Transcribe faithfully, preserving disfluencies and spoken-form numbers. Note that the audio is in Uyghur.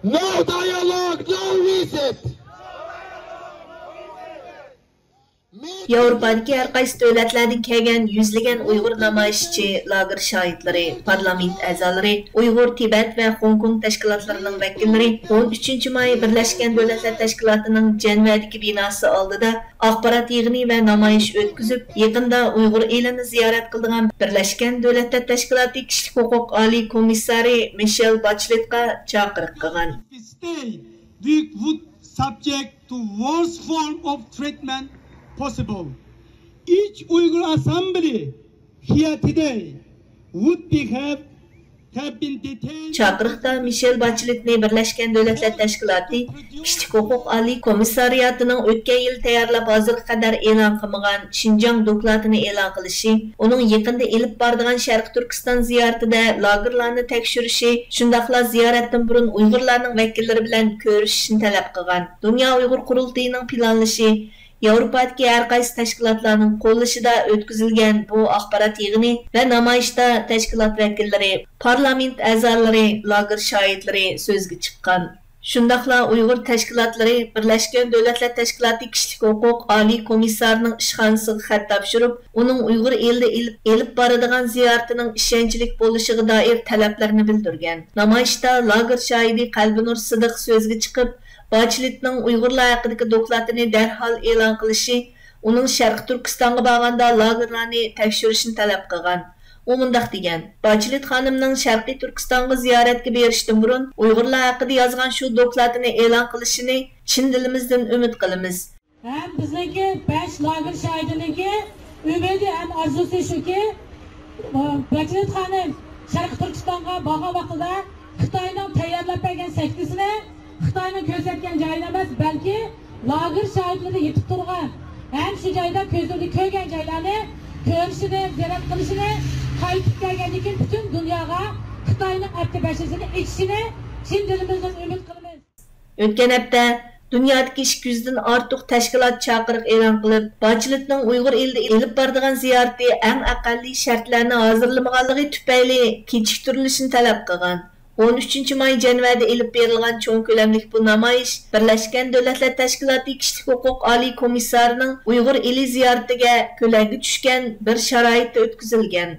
No dialogue, no visit. ياۋروپادىكى ھەر قايسى دۆلەتلەردىن كەلگەن يۈزلىگەن ئۇيغۇر نامايىشچى، لاگېر شاھىتلىرى، پارلامېنت ئەزالىرى، ئۇيغۇر، تىبەت ۋە خوڭكوڭ تەشكىلاتلىرىنىڭ ۋەكىللىرى ئون ئۈچىنچى ماي بىرلەشكەن دۆلەتلەر تەشكىلاتىنىڭ جەنۋەدىكى بىناسى ئالدىدا ئاخبارات يىغىنى ۋە نامايىش ئۆتكۈزۈپ، يېقىندا ئۇيغۇر ئېلىنى زىيارەت قىلىدىغان بىرلەشكەن دۆلەتلەر تەشكىلاتى كىشىلىك ھوقۇق ئالىي كومىسسارى مىشېل باچېلېتقا چاقىرىق قىلغان. Stay, we would subject to worst form of treatment possible. Each Uyghur assembly here today would be have, have been detained. چاقىرىقتا مىشېل باچېلېتنى بىرلەشكەن دۆلەتلەر تەشكىلاتى كىشىلىك ھوقۇق ئالىي كومىسسارىياتىنىڭ ئۆتكەن يىل تەييارلاپ ھازىرغا قەدەر ئېلان قىلمىغان شىنجاڭ دوكلاتىنى ئېلان قىلىشى، ئۇنىڭ يېقىندا ئېلىپ بارىدىغان شەرقىي تۈركىستان زىيارىتىدە لاگېرلارنى تەكشۈرۈشى، شۇنداقلا زىيارەتتىن بۇرۇن ئۇيغۇرلارنىڭ ۋەكىللىرى بىلەن كۆرۈشۈشنى تەلەپ قىلغان. دۇنيا ئۇيغۇر قۇرۇلتىيىنىڭ پىلانلىشى، ياۋروپادىكى ھەر قايسى تەشكىلاتلارنىڭ قوللىشىدا ئۆتكۈزۈلگەن بۇ ئاخبارات يىغىنى ۋە نامايىشتا تەشكىلات ۋەكىللىرى، پارلامېنت ئەزالىرى، لاگېر شاھىتلىرى سۆزگە چىققان. شۇنداقلا ئۇيغۇر تەشكىلاتلىرى بىرلەشكەن دۆلەتلەر تەشكىلاتى كىشىلىك ھوقۇق ئالىي كومىسسارىنىڭ ئىشخانىسىغا خەت تاپشۇرۇپ، ئۇنىڭ ئۇيغۇر ئېلىدە ئېلىپ، ئېلىپ بارىدىغان زىيارىتىنىڭ ئىشەنچلىك بولۇشىغا دائىر تەلەپلەرنى بىلدۈرگەن. نامايىشتا لاگېر شاھىدى قەلبىنۇر سىدىق سۆزگە چىقىپ، باچېلېتنىڭ ئۇيغۇرلار ھەققىدىكى دوكلاتىنى دەرھال ئېلان قىلىشى، ئۇنىڭ شەرقىي تۈركىستانغا بارغاندا لاگېرلارنى تەكشۈرۈشنى تەلەپ قىلغان. ئۇ مۇنداق دېگەن: باچېلېت خانىمنىڭ شەرقىي تۈركىستانغا زىيارەتكە بېرىشتىن بۇرۇن ئۇيغۇرلار ھەققىدە يازغان شۇ دوكلاتىنى ئېلان قىلىشىنى چىن دىلىمىزدىن ئۈمىد قىلىمىز. ھەم بىزنىڭكى بەش لاگېر شاھىتىنىڭكى ئۈمىدى ھەم ئارزۇسى شۇكى، باچېلېت خانىم شەرقىي تۈركىستانغا بارغان ۋاقتىدا خىتاينىڭ تەييارلاپ بەرگەن سەكتىسىنى خىتاينىڭ كۆرسەتكەن جايىنى ئەمەس، بەلكى لاگېر شاھىتلىرىدا يېتىپ تۇرغان، ھەم شۇ جايدا كۆزلىرىدە كۆرگەن جايلارنى كۆرۈشىنى، زىيارەت قىلىشىنى، قايتىپ كەلگەندىن كېيىن پۈتۈن دۇنياغا خىتاينىڭ ئەپتى بەشىسىنى ئېچىشىنى چىن دىلىمىزدىن ئۈمىد قىلىمىز. ئۆتكەن ھەپتە دۇنيادىكى ئىككى يۈزدىن ئارتۇق تەشكىلات چاقىرىق ئېلان قىلىپ، باچېلېتنىڭ ئۇيغۇر ئېلىدە ئېلىپ بارىدىغان زىيارىتى ئەڭ ئەقەللىي شەرتلەرنى ھازىرلىمىغانلىقى تۈپەيلى كېچىكتۈرۈلۈشىنى تەلەپ قىلغان. ئون ئۈچىنچى ماي جەنۋەدە ئېلىپ بېرىلغان چوڭ كۆلەملىك بۇ نامايىش بىرلەشكەن دۆلەتلەر تەشكىلاتى كىشىلىك ھوقۇق ئالىي كومىسسارىنىڭ ئۇيغۇر ئېلى زىيارىتىگە كۆلەڭگە چۈشكەن بىر شارائىتتا ئۆتكۈزۈلگەن.